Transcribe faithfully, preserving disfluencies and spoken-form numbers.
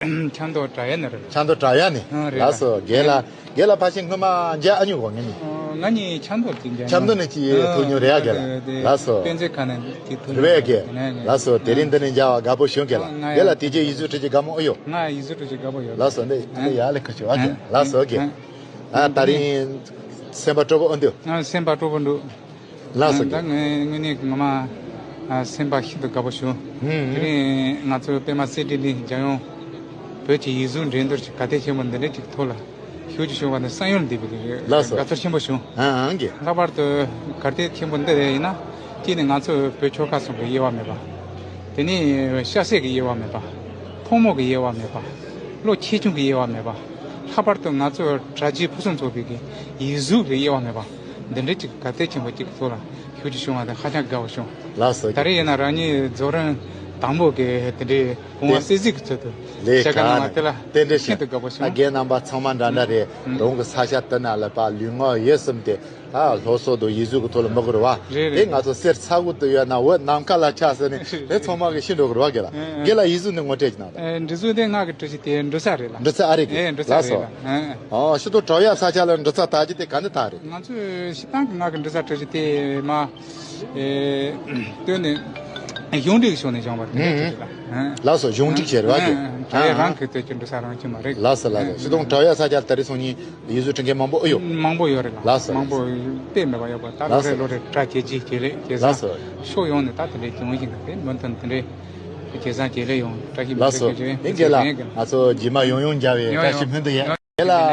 ཆབ་མདོ་བྲག་གཡབ་ནས་རེད། ཆབ་མདོ་བྲག་གཡབ་ནས། ཨ་རེད། ལགས་སོ། རྒན་ལགས། རྒན་ལགས་ཕལ་ཆེར་སྔོན་མ་མཇལ་ཨ་མྱོང་གོ། ངེད་གཉིས། ཨ། ང་གཉིས་ཆབ་མདོ་ཅིག་མཇལ། ཆབ་མདོ་ནས་ཅིག་ཨ། ཐུག་མྱོང་རེད་ཡ། རྒན་ལགས། དེ་ལགས་སོ། དཔེ་མཛོད་ཁང་ནས་ཅིག་ཐུག་རེད་པས། རྒན་ལགས་སོ། དེ་རིང་འདི་ནས་མཇལ་བ་དགའ་པོ་བྱུང་། རྒན་ལགས། ང་རྒན་ལགས་དེ་རྗེས་ཡིག་གཟུགས་འབྲི་རྒྱུ་དགའ་མོ་ཨེ་ཡོད། ང་ཡིག་གཟུགས་འབྲི་རྒྱུ་དགའ་པོ་ཡོད། ལགས་སོ། འདི་འདི་ཡག་ལས་ཁུར་ཆོག་ཨ། རྒན་ལགས་སོ། རྒན། ཨ། ད་རིང་སེམས་པ་སྤྲོ་པོ་ཨེ་འདུག་ཨ། སེམས་པ་སྤྲོ་པོ་འདུག་ལགས་སོ། ད་ངས་དངོས་གནས་ངོ་མ་ཨ་སེམས་པ་ཤིན་ཏུ་དགའ་པོ་བྱུང་། ཧུམ། དེ་རིང་ང་ཚོ་པད་མ་སི་ཌི་གླིང་རྒྱལ་ཡོངས་བོད་ཀྱི་ཡིག་གཟུགས་འགྲན་བསྡུར་གྱི་གར་སྟེགས་ཆེན་པོ་འདི་འདྲ་ཅིག་ཐོག་ལ་ཞུགས་རྒྱུ་བྱུང་བ་ནི་བསམ་ཡུལ་འདས་པའི་ལགས་སོ། དགའ་ཚོར་ཆེན་པོ་བྱུང་། ཨང་ཨང་གི། ལྷག་པར་དུ་གར་སྟེགས་ཆེན་པོ་འདི་རེད། ཡིན་ན་གཅིག་ནི་ང་ཚོ་བོད་ཆོལ་ཁ་གསུམ་གྱི་དབྱེ་བ་མེད་པ། དེ་ནས་ཤ་ཟད་ཀྱི་དབྱེ་བ་མེད་པ། ཕོ་མོ་གི་དབྱེ་བ་མེད་པ། ལོ་ཆེ་ཆུང་གི་དབྱེ་བ་མེད་པ། ལྷག་པར་དུ་ང་ཚོ་གྲྭ་བརྒྱུད་ཕུན་སུམ་ཚོགས་པའི་གི་ཡིག་གཟུགས་ཀྱི་དབྱེ་བ་མེད་པ། འདི་འདྲའི་ཅིག་གར་སྟེགས་ཆེན་པོ་གཅིག་གི་ཐོག་ལ་ཞུགས་རྒྱུ་བྱུང་བ་དེ་ཧ་ཅང་དགའ་བོ་བྱུང་། ལགས་སོ། ད་རེས་ཡིན་ན་རང་ཉིད་རྫོགས་རིམ་དང་པོ་གི་དེ་འདྲའི་བུང་བ་ཏེ་སད་གཟིགས་ཀྱི་ཚུལ་དུ་ལས་བྱེད་ག་གནང་བ་དེ་ལ་རྟེན་འབྲེལ་ཞུ། ཤིན་ཏུ་དགའ་བོ་ཨ། བྱུང་། རྒན་རྣམ་པ་ཚང་མ་འདྲ་འདྲ་རེད། ཨུ། རང་གི་ས་ཆ་དེ་ན་ལ་ཕར་ལུས་ངག་ཡིད་གསུམ་དེ་ཨ་སློབ་གསོ་དང་ཡིག་གཟུགས་ཀྱི་ཐོག་ལ་མི་དགོས་རེད་བ། རེད་དེ་རེད། ང་ཚོ་གསེར་ཚ་བོ་དུ་ཡོད་ན་འོད་ནམ་མཁའ་ལ་ཆགས་ཟེར་ནས་དེ་ཚང་མ་གི་ཤི་འགྲོ་གི་རེད་བ། རྒན་ལགས། ཨུ། རྒན་ལགས་ཡིག་གཟུགས་འདི་ངོ་སྤྲོད་ཅིག་གནང་དང་། ཨེ། འབྲི་གཟུགས་དེ་ང་གི་འབྲི་གཞི་དེ་འབྲུ་ས་རེད་ལ། འབྲུ་ས་ཨ་རེད་གི། ཨེ། འབྲུ་ས་ལགས་རེད་སོ། ལ། ཨ། ཨོ་ཤི་ཏོ་བྲག་གཡབ་ས་ཆ་ལ་འབྲུ་ས་དར་རྒྱུ་དེ་ག་འདི་དག་རེད། ང་ཚོས་སྤྱིར་བཏང་གི་ང་གི་འབྲུ་ས་འབྲི་གཞི་དེ་མ། ཨེ། སྟོན་ནས་གཞུང་འབྲེལ་གྱི་ཕྱོགས་ནས་བྱུང་བ་དེ་འདྲ་ཅིག་རེད་ལ། ཨ། ལགས་སོ། གཞུང་འབྲེལ་བྱས་རེད་བ། ཨ། ཨ། བྲག་གཡབ་རང་གིས་བཏོད་ཀྱི་འབྲུ་ས་རང་བྱུང་མ་རེད། ལགས་སོ་ལགས་སོ། ཨ། ཤི་ཏོ་བྲག་གཡབ་ས་ཆ་ལ་དེ་རིང་སང་ཉིན་ཡིག་གཟུགས་འབྲི་མཁན་མང་པོ་ཨེ་ཡོད། མང་པོ་ཡོད་རེད་ལ། ལགས་སོ། མང་པོ་དཔེ་མེད་པ་ཡོད་པ། ད་ལོ་རེ་ལོ་རེ་གྲ་ཇེ་ཆེ་ཇེ་ལེགས་ཇེ་བཟང་། ལགས་སོ། ཕྱོགས་ཡོངས་ནས་ད་དེ་འདྲའི་གྱོང་ཞིག་གི་དེ་མུ་མཐུད་དེ་འདྲའི་ཇེ་བཟང་ཇེ་ལེགས་ཡོང་བཀྲ་ཤིས་བདེ་ལེགས་ལགས་སོ། ལེགས་ཡིན་རྒན་ལགས། ང་ཚོ་རྗེས་མ་ཡང་ཡང་མཇལ་བའི་ཡང་བཀྲ་ཤིས་ཡང་སྨོན་འདུག་ཡ། རྒན་ལགས།